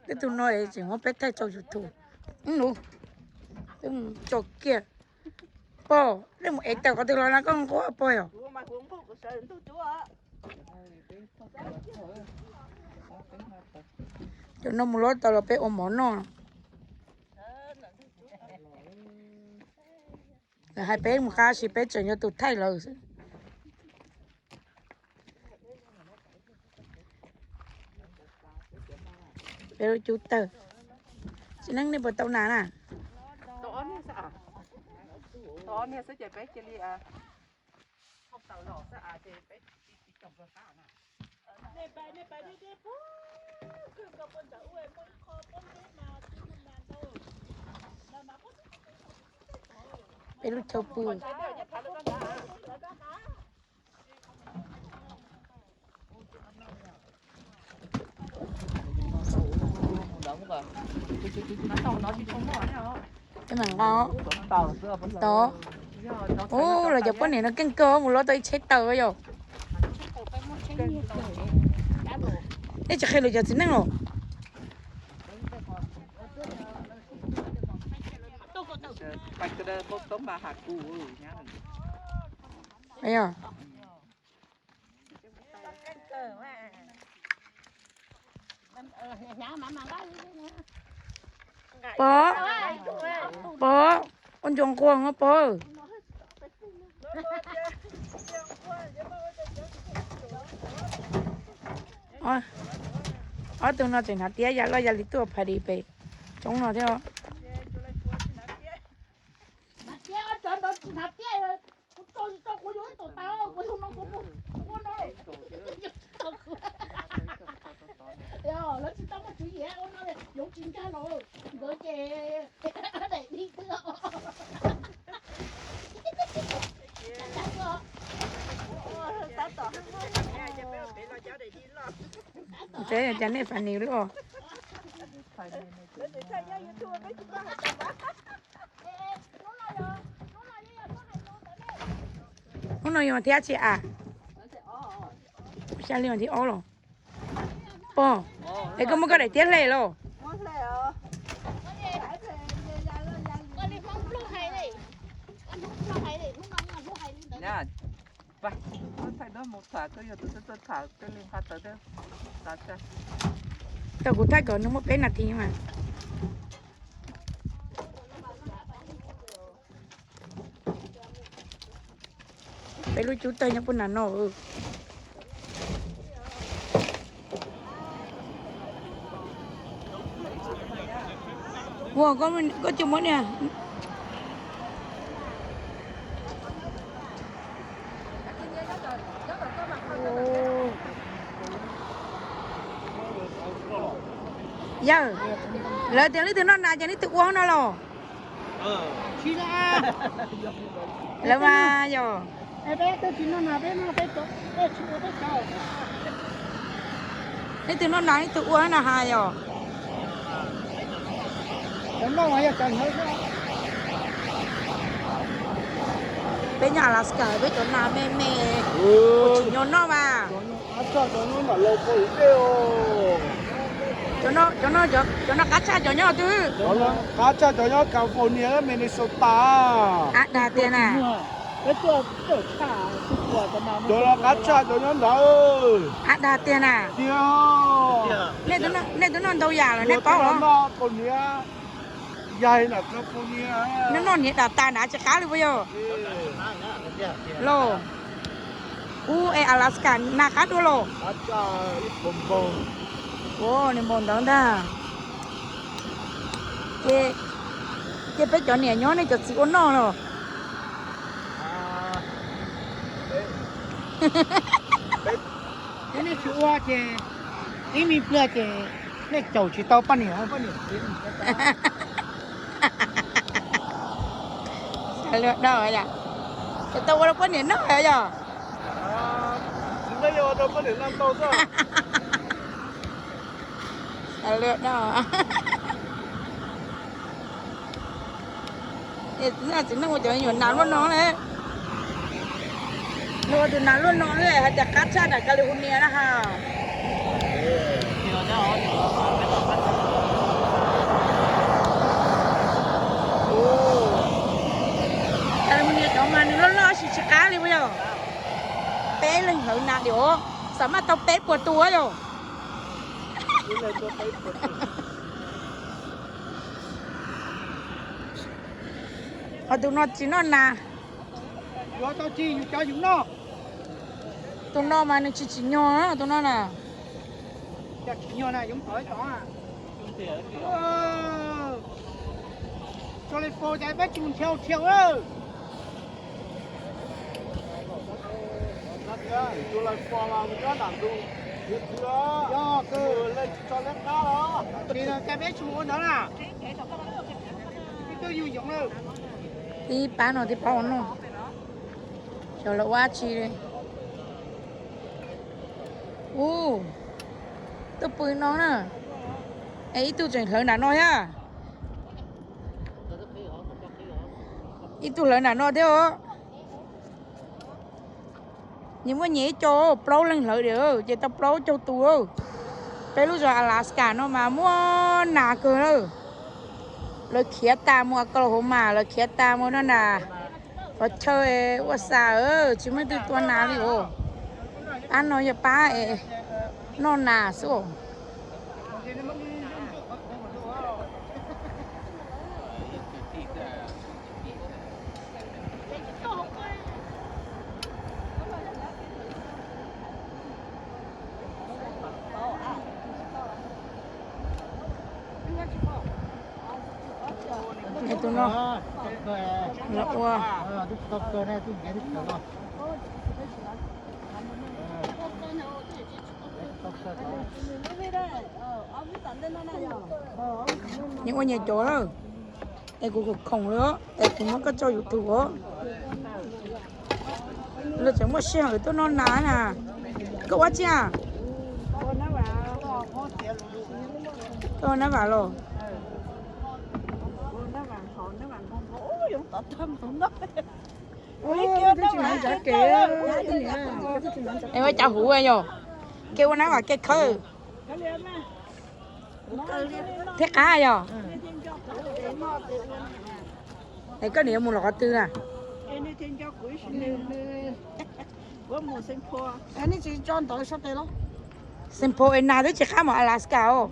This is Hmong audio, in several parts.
Tej tug no es tseem muab peb thaij tso YouTube. Nub, tso kiag. Pog, nej mus ev tawm qhov twg los no koj nquag pog yom? Cov no mus lob tau los peb ua mov noj. Lawv hais peb mus qab si peb tseem yog tus thaij lawv xwb. Peb lub cub tawg. Txiv neej nej puas tau nas na? Peb lub chaw pw. Eb, mam nqa os. Tod. Ub, lawv cov poj niam no keej kawg mus lob tau ib tsheb taws yom. Nej tsis qhia lawv cov txiv neej los? Pog, pog, ua ntsoov nquag os pog. Ob tug no tseem hnav tiab, ya loj ya li tuaj party pem roob no thiab. Lawv tsis tau muaj tswv yim ua no, yoov tsis nkag los nkawd ces daim di twg. Peb cas nej fais nws loj. Hnub no yog thiab tsi a? Xya li mas thib ob los. Pog, es koj muab koj daim tiab hle los? Tau kuv thaij kom nws muaj peb nas this mas. Peb lub cub tawg nyob puag nram no. Ua, koj tsis muab niag. Yawg, lawv tias leej twg noj nas ces leej twg ua no los? Lawv mas yog. Leej twg noj nas leej twg ua na has yog. Peb nyob Alaska peb cov nas me me, tsis nyob noj mas. Cov no qab tshaj cov nyob twg? Qab tshaj cov nyob California, Minnesota. Ab, dag tiag na. Cov no qab tshaj cov nyob ntawd. Ab, dag tiag na. Nej twb noj ntau yam lawm nej paub los? Noj niam dam tas na tsis qab li puas yog? Los, ub, es Alaska nas qab dua los? Nws npaum ntawd ntag. Ces peb cov niam nyob nej cov txiv ua noj los? Nej tsis ua ces ib me pliag ces nej caum tsis tau poj niam, poj niam txiv. Xav luag dog, ces tau ua rau poj niam noj yog? Txiv neej ua cov nyuam nas luaj no ne. Luag tus nas luaj no hais tias qab tshaj nram California na has. Nas li os, xam maj tau peb puas tus yom. Ho tus no tsis noj nas. Yuav tau tsis yus cov yus noj. Tus no mas nws tsis tsim nyog tus no na. Cov tsim nyog na yus thov ib tod. Cov li fo cas peb tsis mus nrhiav nrhiav lawm. Yog kawg, cas peb tsis mus ua ntawd na. Ib tug yus yoov lawm. Tib pab no tib pab ua noj. Xyov lawv ua dab tsi li. Ub, tuaj pw no na. Es ib tug tseem hlawv nram no thiab. Ib tug hlawv nram no thiab os. Nyias muaj nyias ib co, plaub leeg hlawv diam ces tau plaub caug tus. Peb lub zos Alaska no mas muaj nas kawg lawm. Lawv khiav tas mus Oklahoma, lawv khiav tas mus no na. Qhov chaw ua xa, tsis muaj leej twg tua nas li os. Pab no yog pab es noj nas xwb os. Es tus no los ua. Nyias ua nyias cov lawm. Es kuv khoom khoom li, es kuv muab koj tso YouTube os. Lawv tseem muaj sij hawm tuaj noj nas na. Koj ua tsi a? Koj ua nab vam los? Es ua cas huv yog? Kev ua nab vam kev khawb. Thiab qab yog? Es koj niam yuav mus los qhov twg na? Saint Paul es nas twb tsis qab mus Alaska os.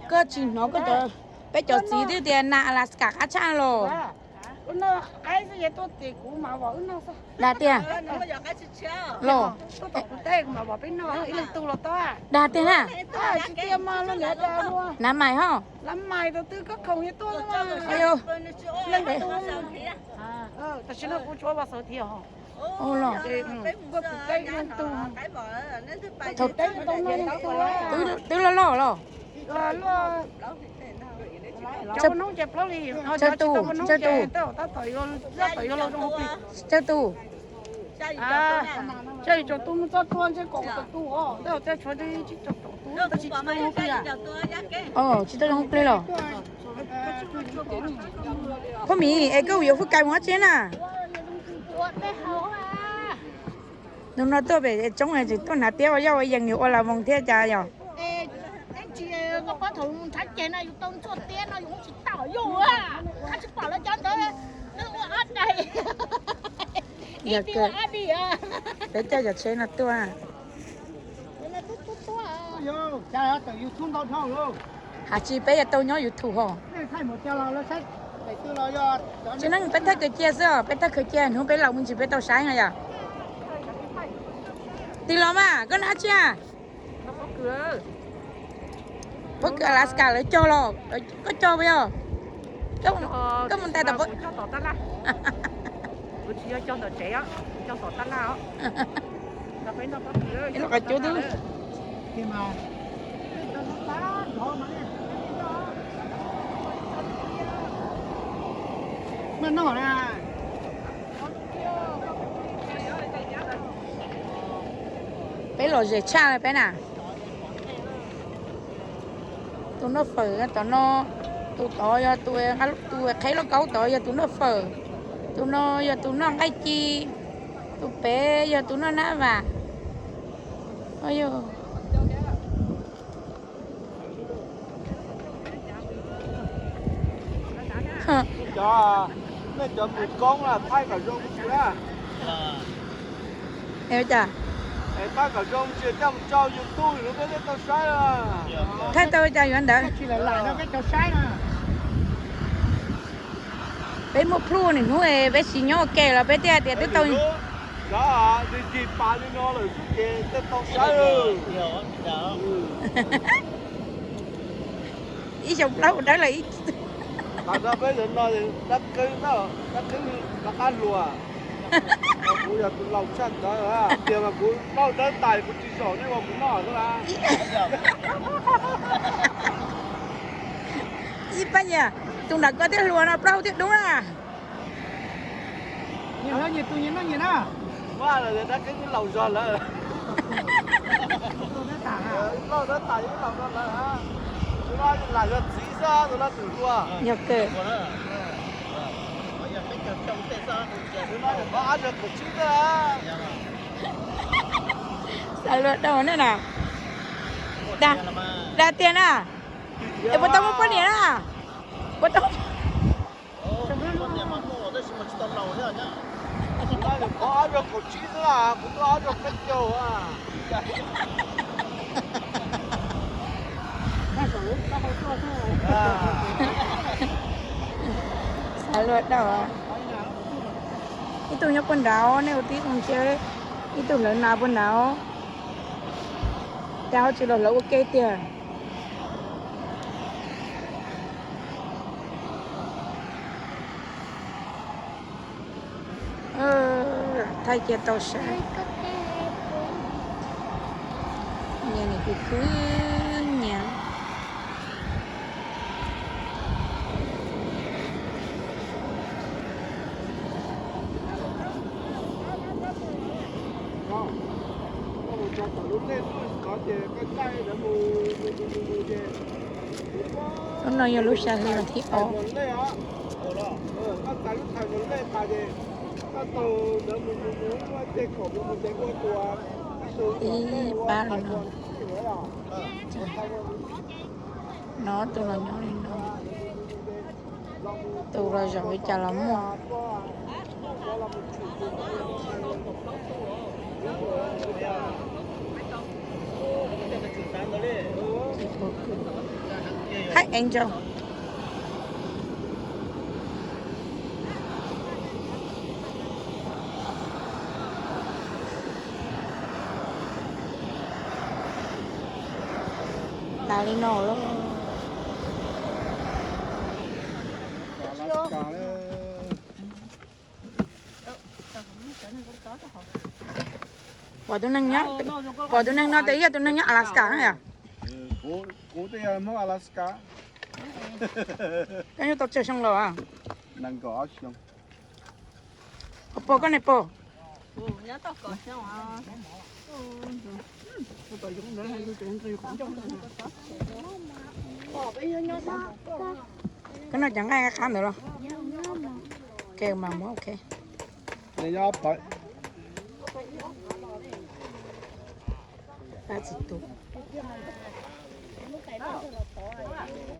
Koj tsis hnov koj cov, peb cov txiv twb tias nas Alaska qab tshaj los. Dag tiag. Los. Dag tiag na. Nav mais ho. Twb loj loj los? Tsawg tus, tsawg tus? Tsis tau zoo plig los? Phub Mim, es koj yuav fwj kais mus dab tsi na? Nus no tuaj pem tsoob tseem tuaj hnav tiab ua yoj ua yees, yus ua las voos thiab cas yog? Peb coj cov tsheb no tuaj. Has tsis peb yuav tau nyob YouTube ho. Tsis neej peb thawj kawg cia xwb os, peb thawj kawg cia hnub peb laus me ntsis peb tau saib no yom. Tig los mas, koj nab tsi a? Pob kws Alaska lawv cog los, koj cog puas yog? Koj mus ntais tom pob, kuv tsis yog cog ntawm tsev, kuv cog tom tab laj os. Los qhov cub twb Peb lom zem tshaj li peb na. Tus noj fawm tom no, tus tod yog tus, tus qheb lauj kaub tod yog tus noj fawm, tus no yog tus noj nqaij ci, tus pem yog tus noj nab vam. Yog, Cov, nej cov mus koob na, thaij kom zoo ntsis na. Es cas? Es thaij kom zoo ntsis coj mus tso YouTube no peb thiaj tau saib na. Thaij tau cas yuav ntawd. Peb muaj plhu nws hnub peb tsis nyob ua ke los peb thiaj tias twb tau. Cov, ncig pas li no lawm xwb ces thiaj tau saib. Ib xyoo plaub dawb lawm ib. Tam no peb no dab qeeb, dab qeeb rov qab hluas. Kuv yog tus laus tshaj ntawd, tias mas kuv plaub dawb tas kuv tsis zaum nej ua kuv noj xwb na. Ib pab nyias, tus nram ko thiaj hluas no plaub thiaj dub na. Nyias tus nyias noj nyias na. Dab qeeb twb laus zog lawm. Plaub dawb tas yeej laus zog lawm. Tus no lam yog txiv xwb, tus no tus hluas. Yog kawg. Tus no yog qhov ab zog kaum tsib xwb. Xav luag dhau na no. Dag tiag na. Es puas tau muaj poj niam na? Puas tau? Qhov ab zog kaum tsib xwb, kuv twb ob zog peb caug. Xav luag dhau. Ib tug nyob puag nrad, nej ua tib zoo ntsia, ib tug hlawv nas puag nrad. Cas ho tsis los hlawv ua ke tiag. Thaij cia tau saib. Nyias nim khwv khwv nyias. Lub no yog lub xya hli vas thib ob. Ib pab li no. No tus los nyob li no. Tus los zaum li cas los muaj. Hi Angel. Tas li no lawm. Pom tus neeg nyob, pom tus neeg no tias yog tus neeg nyob Alaska no yom? Kuv twb yog Hmoob Alaska. Koj nyob tau tsawg xyoo los? Pog, koj niam pog? Koj noj cov nqaij qab ntawd los? Ok, mas muab ok. Pab txiv tus.